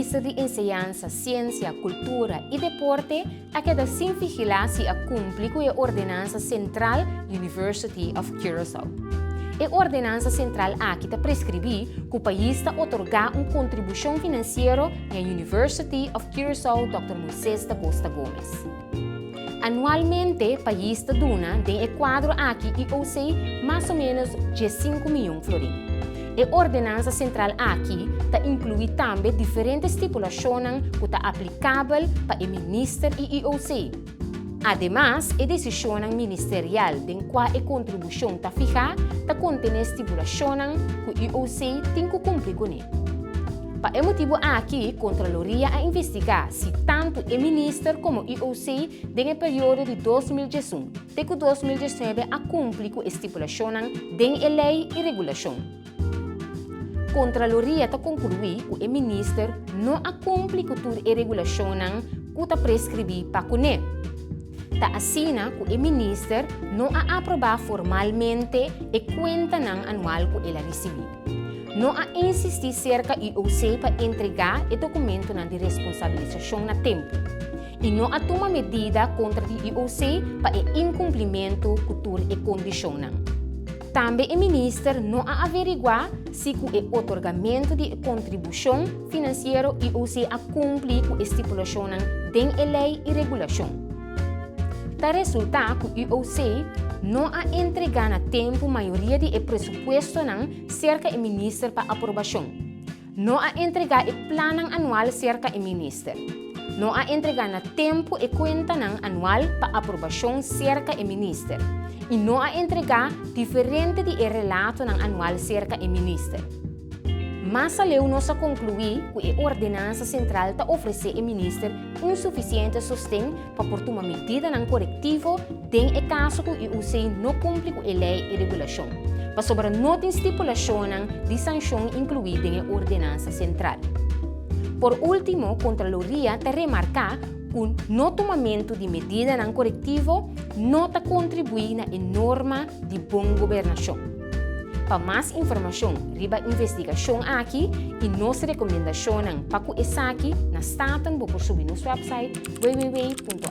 Minister di Enseñansa, Siensia, Kultura i Deporte a keda sin vigilá si a kumpli ku e Ordenansa Sentral University of Curaçao. E Ordenansa Sentral aki ta preskribí ku pais ta otorgá un kontribushon finansiero na University of Curaçao Dòkter Moises da Costa Gomez. Anualmente pais ta duna den e kuadro aki IOC mas o ménos 15 mion florin. E Ordenansa Sentral aki ta inkluí tambe diferente stipulashonnan ku ta aplikabel pa e minister i IOC. Ademas, e desishonnan ministerial den kua e kontribushon ta fihá ta kontené stipulashonnan ku IOC tin ku kumpli kuné. Pa e motibu aki, Kontraloria a investigá si tantu e minister komo IOC den e periodo di 2011 te ku 2019 a kumpli ku e stipulashonnan den e lei i regulashon. Kontraloria ta konkluí ku e minister no a kumpli ku tur e regulashonnan ku ta preskribí pa kuné. Ta asina ku e minister no a aprobá formalmente e kuentanan anual ku el a risibí. No a insistí serka IOC pa entregá e dokumentonan di responsabilisashon na tempu i no a tuma medida kontra di IOC pa e inkumplimentu ku tur e kondishonnan. Tambe e minister no a averiguá si ku e otorgamentu di e kontribushon finansiero IOC a kumpli ku e stipulashonnan den e lei i regulashon. Ta resultá ku IOC no a entregá na tempu mayoria di e presupuestonan serka e minister pa aprobashon. No a entregá e plannan anual serka e minister. No a entregá na tempu e kuentanan anual pa aprobashon serka e minister. I no a entregá diferente di e relatonan anual serka e minister. Mas aleu nos a konkluí ku e Ordenansa Sentral ta ofresé e minister un sufisiente sosten pa por tuma medidanan korektivo den e kaso ku IUC no kumpli ku e lei i regulashon, pasobra no tin stipulashonnan di sanshon inkluí den e Ordenansa Sentral. Por último, Kontraloria ta remarká ku no tumamentu di medidanan korektivo no ta kontribuí na e norma di bon gobernashon. Pa mas informashon riba investigashon aki i nos rekomendashonnan pa ku esaki na Staten bo por subi nos wèpsait www.arc.cw.